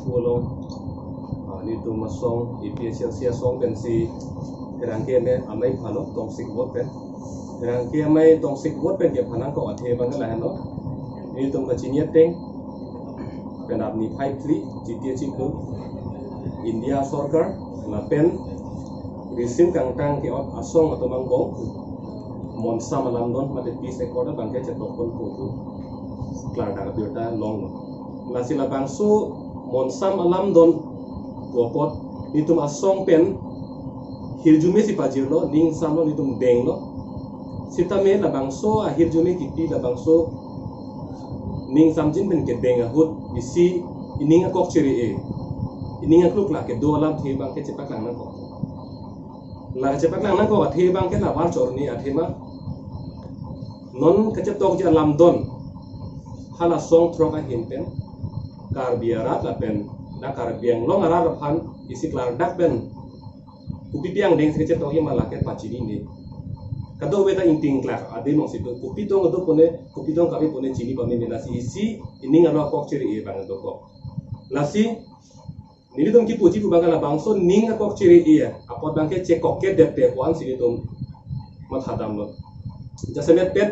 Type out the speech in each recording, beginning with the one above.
Thu long ni tum song EPSLC song pen si rang ke me amai phano tong sik vot pen rang ke amai tong sik vot pen ke phanang ko athe bang la hano ni tum ka chinia teng pen ap ni phai phli jitia chi India sarkar la pen risim kang tang ke ot asong atomang bong mon sam alam don mate peace accord bang ke chetok kon ko tu klar da biota long la sila bang su mon sam alam don popot nitum asong pen hirjume si pajirlo ning samlo nitum benglo sitame la bangso a hirjume kipi la bangso ning samjin pen ke beng a hut isi ining a kok chiri e ining a kluk la ke do alam the bang ke chepak lang nang kok la chepak lang nang kok a the bang ke la war chorni a the ma non ke chep tok ji alam don hala song throk a hin pen kar biarat la pen na kar biang long ara phan isi klar dak pen kupi piang deng se chep tok hi ma la ke pachini ne kado weta inting klak ade mong situ kupi tong do pone kupi tong kabi pone chini pa me la si isi ining alo kok chiri e bang do kok la si nili tom ki puji pu bang la bang so ning a kok chiri e apot bang ke che kok ke dep te wan si tom ma thadam lo jasemet pet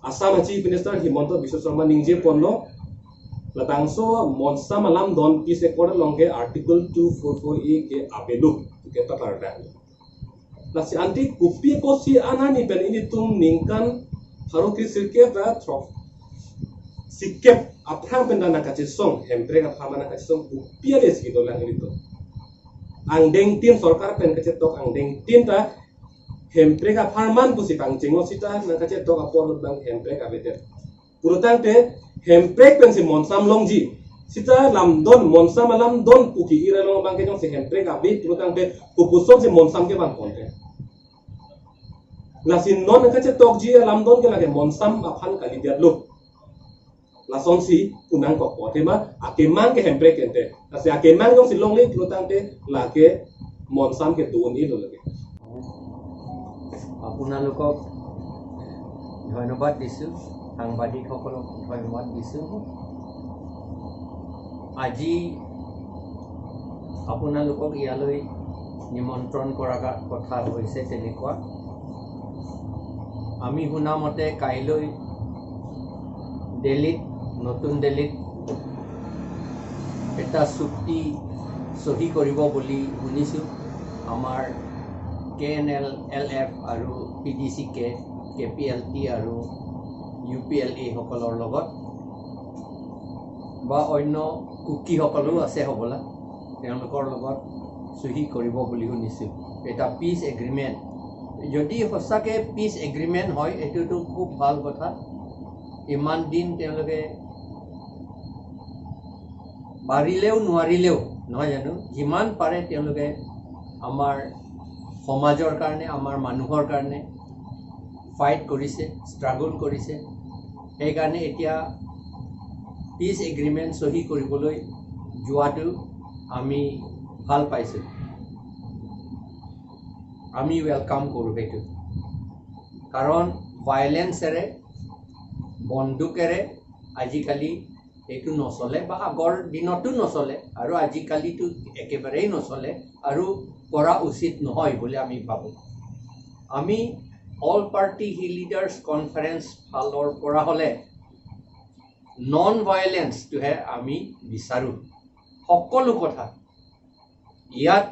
Assam Chief Minister Himanta Biswa Sarma ningje ponlo la bangso monsa malam don peace accord longke article 244A ke abelu ke takar da la si anti kupi ko si anani pen ini tum ningkan haru ki sirke ba throk sikep aphrang pen dana ka song hempre ka phamana ka song kupi ale si do lang ini to ang deng tin sarkar pen ka tok ang deng tin ta hempre ka pharman pusi pang chengo sita na ka tok apor bang hempre ka beter purutang te hemprek pen si monsam longji sita lamdon monsam alam don puki ira long bang ke jong si hemprek abi purutang te pupusom si monsam ke bang konte la sin non ka che tok ji lamdon ke lage monsam aphan kali dia lo la son si punang ko ko te ma ake mang ke hemprek ente la si ake mang jong si long li purutang te la ke monsam ke don i lo lage আপোনালোকক ধন্যবাদ দিছোঁ, সাংবাদিকসকলক ধন্যবাদ দিছোঁ। আজি আপোনালোকক ইয়ালৈ নিমন্ত্ৰণ কৰা কথা হৈছে তেনেকুৱা। আমি শুনামতে কাইলৈ দিল্লীত, নতুন দিল্লীত এটা চুক্তি চহী কৰিব বুলি শুনিছোঁ। আমাৰ K N L L F আৰু P D C K, K P L T আৰু ইউ পি এল এ সকলৰ লগত বা অন্য কুকিসকলো আছে হ'বলা, তেওঁলোকৰ লগত চহী কৰিব বুলি শুনিছোঁ। এটা পিচ এগ্ৰিমেণ্ট, যদি সঁচাকৈ পিচ এগ্ৰিমেণ্ট হয় এইটোতো খুব ভাল কথা। ইমান দিন তেওঁলোকে পাৰিলেও নোৱাৰিলেও নহয় জানো, যিমান পাৰে তেওঁলোকে আমাৰ সমাজৰ কাৰণে, আমাৰ মানুহৰ কাৰণে ফাইট কৰিছে, ষ্ট্ৰাগল কৰিছে। সেইকাৰণে এতিয়া পিচ এগ্ৰিমেণ্ট চহী কৰিবলৈ যোৱাটো আমি ভাল পাইছোঁ, আমি welcome কৰোঁ সেইটো। কাৰণ ভায়লেঞ্চেৰে, বন্দুকেৰে আজিকালি এইটো নচলে, বা আগৰ দিনতো নচলে আৰু আজিকালিতো একেবাৰেই নচলে আৰু কৰা উচিত নহয় বুলি আমি ভাবোঁ। আমি all party hill leaders conference ফালৰ পৰা হ'লে নন ভায়লেঞ্চটোহে আমি বিচাৰোঁ। সকলো কথা ইয়াত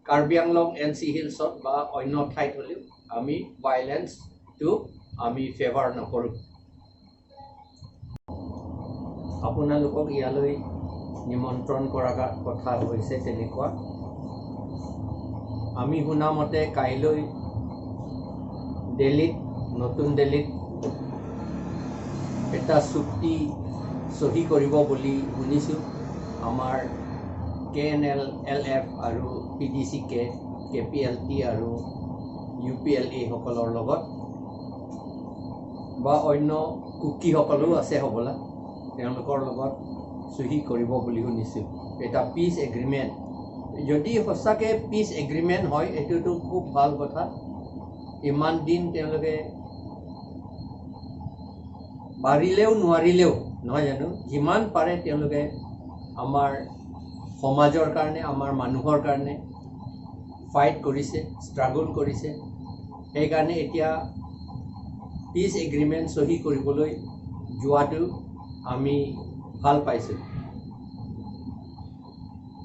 কাৰ্বি আংলং এন চি হিলছত বা অন্য ঠাইত হ'লেও আমি ভায়লেঞ্চটো আমি ফেভাৰ নকৰোঁ। আপোনালোকক ইয়ালৈ নিমন্ত্ৰণ কৰা কথা হৈছে তেনেকুৱা। আমি শুনামতে কাইলৈ দিল্লীত, নতুন দিল্লীত এটা চুক্তি চহী কৰিব বুলি শুনিছোঁ। আমাৰ K N L L F আৰু P D C K, K P L T আৰু ইউ পি এল এ সকলৰ লগত বা অন্য কুকিসকলো আছে হ'বলা, তেওঁলোকৰ লগত চহী কৰিব বুলি শুনিছোঁ। এটা পিচ এগ্ৰিমেণ্ট, যদি সঁচাকৈ পিচ এগ্ৰিমেণ্ট হয় এইটোতো খুব ভাল কথা। ইমান দিন তেওঁলোকে পাৰিলেও নোৱাৰিলেও নহয় জানো, যিমান পাৰে তেওঁলোকে আমাৰ সমাজৰ কাৰণে, আমাৰ মানুহৰ কাৰণে ফাইট কৰিছে, ষ্ট্ৰাগল কৰিছে। সেইকাৰণে এতিয়া পিচ এগ্ৰিমেণ্ট চহী কৰিবলৈ যোৱাটো আমি ভাল পাইছোঁ,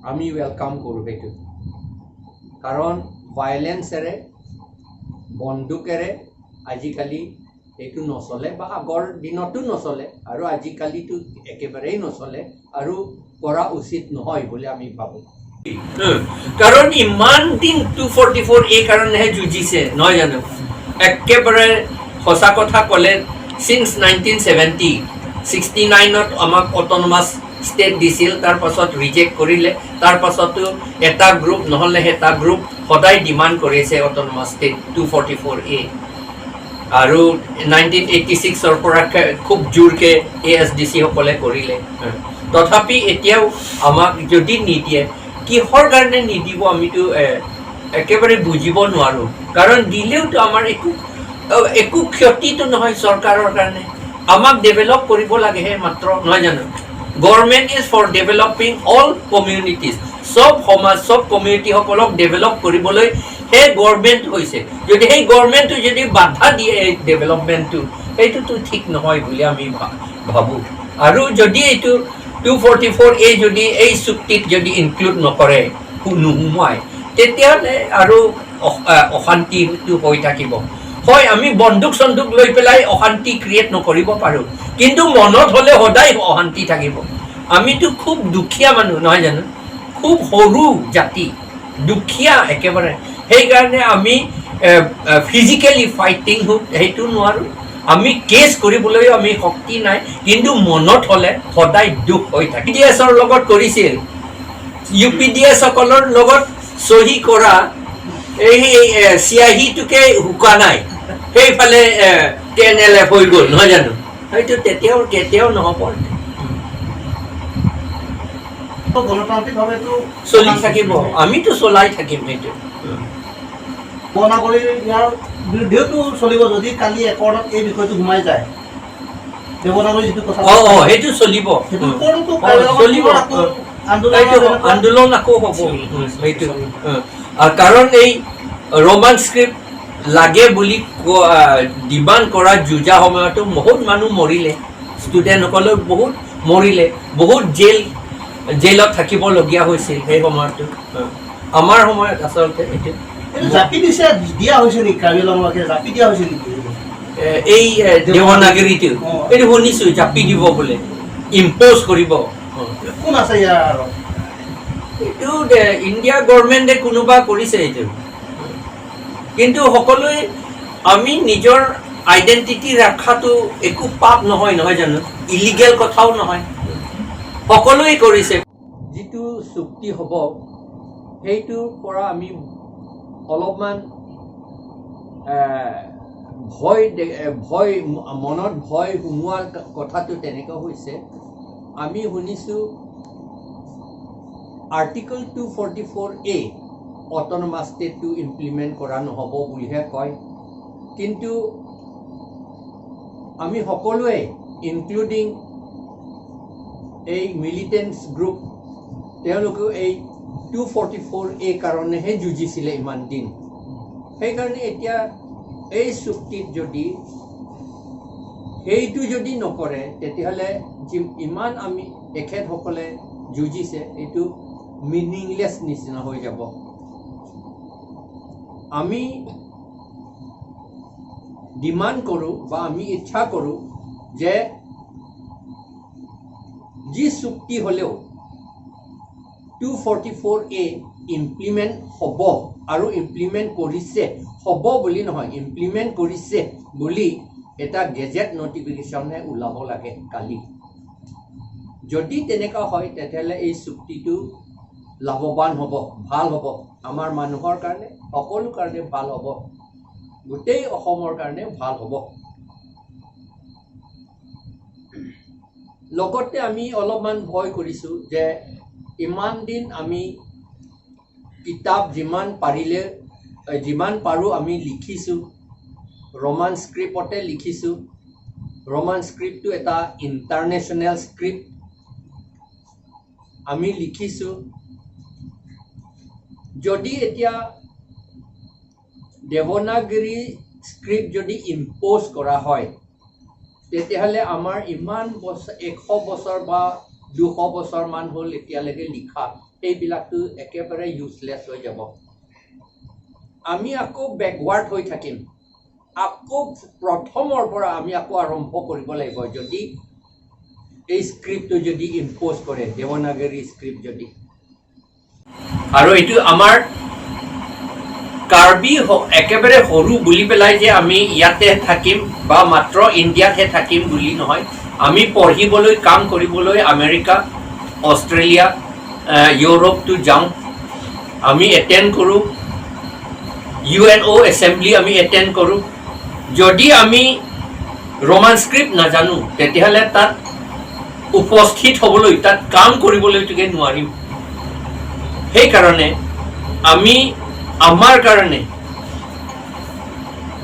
আমি welcome কৰোঁ সেইটো। কাৰণ ভাইলেঞ্চেৰে, বন্দুকেৰে আজিকালি এইটো নচলে, বা আগৰ দিনতো নচলে আৰু আজিকালিতো একেবাৰেই নচলে আৰু কৰা উচিত নহয় বুলি আমি ভাবোঁ। কাৰণ ইমান দিন 244 এই কাৰণেহে যুঁজিছে, নহয় জানো? একেবাৰে সঁচা কথা ক'লে চিন্স 1970, 69ত আমাক অট'নমাছ ষ্টেট দিছিল, তাৰপাছত ৰিজেক্ট কৰিলে। তাৰপাছতো এটা গ্ৰুপ নহ'লে এটা গ্ৰুপ সদায় ডিমাণ্ড কৰিছে অট'নমাছ ষ্টেট 244A। আৰু 1986ৰ পৰা খুব জোৰকৈ ASDC সকলে কৰিলে। তথাপি এতিয়াও আমাক যদি নিদিয়ে, কিহৰ কাৰণে নিদিব আমিতো একেবাৰে বুজিব নোৱাৰোঁ। কাৰণ দিলেওতো আমাৰ একো ক্ষতিটো নহয় চৰকাৰৰ কাৰণে, আমাক ডেভেলপ কৰিব লাগেহে মাত্ৰ, নহয় জানো? Government is for developing all communities. চব সমাজ, চব কমিউনিটিসকলক ডেভেলপ কৰিবলৈ সেই গভৰ্ণমেণ্ট হৈছে। যদি সেই গভৰ্ণমেণ্টটো যদি বাধা দিয়ে এই ডেভেলপমেণ্টটো, সেইটোতো ঠিক নহয় বুলি আমি ভাবোঁ। আৰু যদি এইটো 244A যদি এই চুক্তিত যদি ইনক্লুড নকৰে, নোসোমোৱায়, তেতিয়াহ'লে আৰু অশান্তিটো হৈ থাকিব। হয়, আমি বন্দুক চন্দুক লৈ পেলাই অশান্তি ক্ৰিয়েট নকৰিব পাৰোঁ, কিন্তু মনত হ'লে সদায় অশান্তি থাকিব। আমিতো খুব দুখীয়া মানুহ, নহয় জানো? খুব সৰু জাতি, দুখীয়া একেবাৰে। সেইকাৰণে আমি ফিজিকেলি ফাইটিং সেইটো নোৱাৰোঁ, আমি কেছ কৰিবলৈও আমি শক্তি নাই, কিন্তু মনত হ'লে সদায় দুখ হৈ থাকে। ডি এছৰ লগত কৰিছিল, UPDS সকলৰ লগত চহী কৰা এই চিয়াহীটোকে শুকা নাই, সেইফালে TNLF হৈ গ'ল, নহয় জানো? সেইটো তেতিয়াও কেতিয়াও নহ'ব। গণতান্ত্ৰিকভাৱেতো চলি থাকিব, আমিতো চলাই থাকিম সেইটো। বনাগৰি ইয়াৰ বিৰুদ্ধেওতো চলিব যদি কালি একৰ্ডত এই বিষয়টো সোমাই যায়, দেৱনাগৰী যিটো কথা, অঁ অঁ সেইটো চলিব, সেইটো ওপৰতো চলিব। আন্দোলন আকৌ হ'ব সেইটো। কাৰণ এই ৰোমান স্ক্ৰিপ্ট লাগে বুলি ডিমাণ্ড কৰা যুঁজা সময়তো বহুত মানুহ মৰিলে, ষ্টুডেণ্টসকলেও বহুত মৰিলে, বহুত জেলত থাকিবলগীয়া হৈছিল সেই সময়তো। আমাৰ সময়ত আচলতে এইটো জাপি দিছে, দিয়া হৈছে নেকি? কাৰ্বি আংলঙকে জাপি দিয়া হৈছে নেকি এই দেৱনাগৰীটো? এইটো শুনিছোঁ, জাপি দিব বোলে, ইম্প'জ কৰিব। কোন আছে ইয়াৰ? এইটো ইণ্ডিয়া গভৰ্ণমেণ্টে কোনোবা কৰিছে এইটো। কিন্তু সকলোৱে আমি নিজৰ আইডেণ্টিটি ৰখাটো একো পাপ নহয়, নহয় জানো? ইলিগেল কথাও নহয়, সকলোৱে কৰিছে। যিটো চুক্তি হ'ব সেইটোৰ পৰা আমি অলপমান ভয় ভয় মনত ভয় সোমোৱাৰ কথাটো তেনেকুৱা হৈছে। আমি শুনিছোঁ আৰ্টিকল 244A autonomous ষ্টেটটো ইমপ্লিমেণ্ট কৰা নহ'ব বুলিহে কয়, কিন্তু আমি সকলোৱে ইনক্লুডিং এই মিলিটেণ্টছ গ্ৰুপ, তেওঁলোকেও এই 244A কাৰণেহে যুঁজিছিলে ইমান দিন। সেইকাৰণে এতিয়া এই চুক্তিত যদি সেইটো যদি নকৰে, তেতিয়াহ'লে ইমান আমি তেখেতসকলে যুঁজিছে এইটো মিনিংলেছ নিচিনা হৈ যাব। আমি ডিমাণ্ড কৰোঁ বা আমি ইচ্ছা কৰোঁ যে যি চুক্তি হ'লেও 244A implement হ'ব আৰু ইমপ্লিমেণ্ট কৰিছে, হ'ব বুলি নহয়, ইমপ্লিমেণ্ট কৰিছে বুলি এটা গেজেট নটিফিকেশ্যনহে ওলাব লাগে কালি। যদি তেনেকুৱা হয়, তেতিয়াহ'লে এই চুক্তিটো লাভৱান হ'ব, ভাল হ'ব আমাৰ মানুহৰ কাৰণে, সকলো কাৰণে ভাল হ'ব, গোটেই অসমৰ কাৰণে ভাল হ'ব। লগতে আমি অলপমান ভয় কৰিছোঁ যে ইমান দিন আমি কিতাপ যিমান পাৰিলে যিমান পাৰোঁ আমি লিখিছোঁ, ৰোমান স্ক্ৰিপ্টতে লিখিছোঁ। ৰোমান স্ক্ৰিপ্টটো এটা ইণ্টাৰনেশ্যনেল স্ক্ৰিপ্ট। আমি লিখিছোঁ। যদি এতিয়া দেৱনাগৰী স্ক্ৰিপ্ট যদি ইম্প'জ কৰা হয়, তেতিয়াহ'লে আমাৰ ইমান বছৰ, 100 বছৰ বা 200 বছৰমান হ'ল এতিয়ালৈকে লিখা, সেইবিলাকতো একেবাৰে ইউজলেছ হৈ যাব। আমি আকৌ বেকৱাৰ্ড হৈ থাকিম। আকৌ প্ৰথমৰ পৰা আমি আকৌ আৰম্ভ কৰিব লাগিব, যদি এই স্ক্ৰিপ্টটো যদি ইম্প'জ কৰে, দেৱনাগৰী স্ক্ৰিপ্ট যদি। আৰু এইটো আমাৰ কাৰ্বি একেবাৰে সৰু বুলি পেলাই যে আমি ইয়াতে থাকিম বা মাত্ৰ ইণ্ডিয়াতহে থাকিম বুলি নহয়। আমি পঢ়িবলৈ, কাম কৰিবলৈ আমেৰিকা, অষ্ট্ৰেলিয়া, ইউৰোপটো যাওঁ। আমি এটেণ্ড কৰোঁ, ইউএনঅ' এছেম্বলি আমি এটেণ্ড কৰোঁ। যদি আমি ৰোমান স্ক্ৰিপ্ট নাজানো, তেতিয়াহ'লে তাত উপস্থিত হ'বলৈ, তাত কাম কৰিবলৈকে নোৱাৰিম। সেইকাৰণে আমি আমাৰ কাৰণে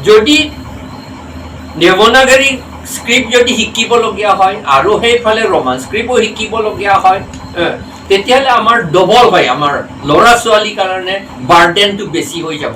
যদি দেৱনাগৰী স্ক্ৰিপ্ট যদি শিকিবলগীয়া হয় আৰু সেইফালে ৰোমান স্ক্ৰিপ্টো শিকিবলগীয়া হয়, তেতিয়াহ'লে আমাৰ ডবল হয়। আমাৰ ল'ৰা ছোৱালীৰ কাৰণে বাৰ্ডেনটো বেছি হৈ যাব।